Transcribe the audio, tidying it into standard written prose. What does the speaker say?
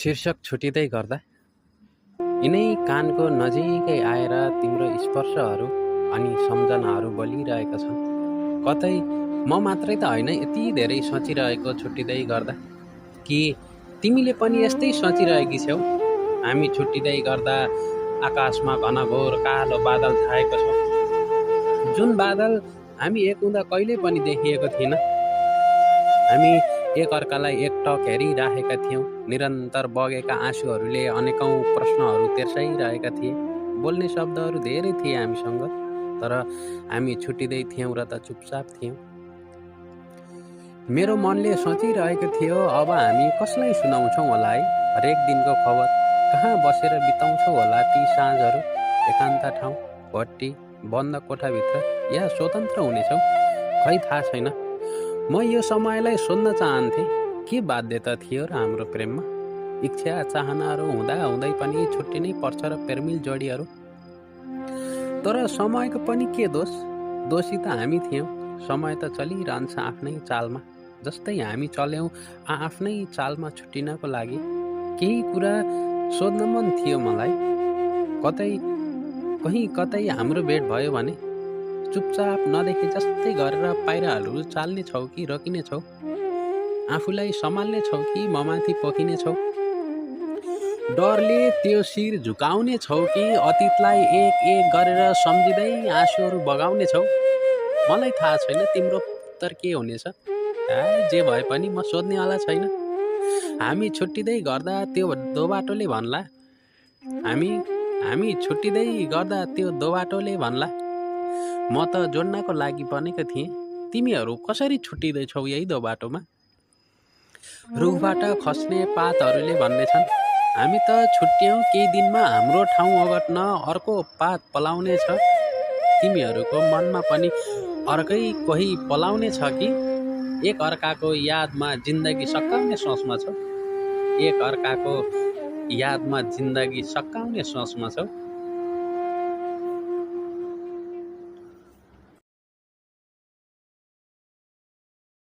शीर्षक छुटिँदै गर्दा यिनै कानको नजिकै आएर तिम्रो स्पर्शहरू अनि सम्झनाहरू बोलिरहेका छन्। कतै म मात्रै त होइन यति धेरै सोचिरहेको छुट्टिँदै गर्दा कि तिमीले पनि यस्तै सोचिरहेकी छेउ। हामी छुट्टिँदै गर्दा आकाशमा घनघोर कालो बादल छाएको छ, जुन बादल हामी एक हुँदा कहिल्यै पनि देखिएको थिएन। हामी एकअर्कालाई एकटक हेरिरहेका थियौँ। निरन्तर बगेका आँसुहरूले अनेकौँ प्रश्नहरू तेर्साइरहेका थिए। बोल्ने शब्दहरू धेरै थिए हामीसँग, तर हामी छुट्टिँदै थियौँ र त चुपचाप थियौँ। मेरो मनले सोचिरहेको थियो, अब हामी कसलाई सुनाउँछौँ होला है हरेक दिनको खबर। कहाँ बसेर बिताउँछौँ होला ती साँझहरू। एकान्त ठाउँ, भट्टी, बन्द कोठाभित्र या स्वतन्त्र हुनेछौँ, खै थाहा छैन। म यो समयलाई सोध्न चाहन्थेँ, के बाध्यता थियो र हाम्रो प्रेममा? इच्छा चाहनाहरू हुँदा हुँदै पनि छुट्टिनै पर्छ र प्रेमिल जोडीहरू। तर समयको पनि के दोष? दोषी त हामी थियौँ। समय त चलिरहन्छ आफ्नै चालमा, जस्तै हामी चल्यौँ आफ्नै चालमा छुट्टिनको लागि। केही कुरा सोध्न मन थियो मलाई। कहीँ कतै हाम्रो भेट भयो भने चुपचाप नदेखे जस्तै गरेर पाइराहरू चाल्ने छौ कि रोकिने छौ? आफूलाई सम्हाल्ने छौ कि ममाथि पोखिने छौ? डरले त्यो शिर झुकाउने छौ कि अतीतलाई एक एक गरेर सम्झिँदै आँसुहरू बगाउने छौ? मलाई थाहा छैन तिम्रो उत्तर के हुनेछ। जे भए पनि म सोध्नेवाला छैन। हामी छुट्टिँदै गर्दा त्यो दोबाटोले भन्ला हामी छुट्टिँदै गर्दा त्यो दोबाटोले भन्ला, म त जोड्नको लागि बनेको थिएँ। तिमीहरू कसरी छुट्टिँदैछौ यही दोबाटोमा? रुखबाट खस्ने पातहरूले भन्नेछन्, हामी त छुट्यौँ केही दिनमा हाम्रो ठाउँ ओगट्न अर्को पात पलाउने छ। तिमीहरूको मनमा पनि अर्कै कोही पलाउने छ कि? एक अर्काको यादमा जिन्दगी सकाउने सोचमा छौ?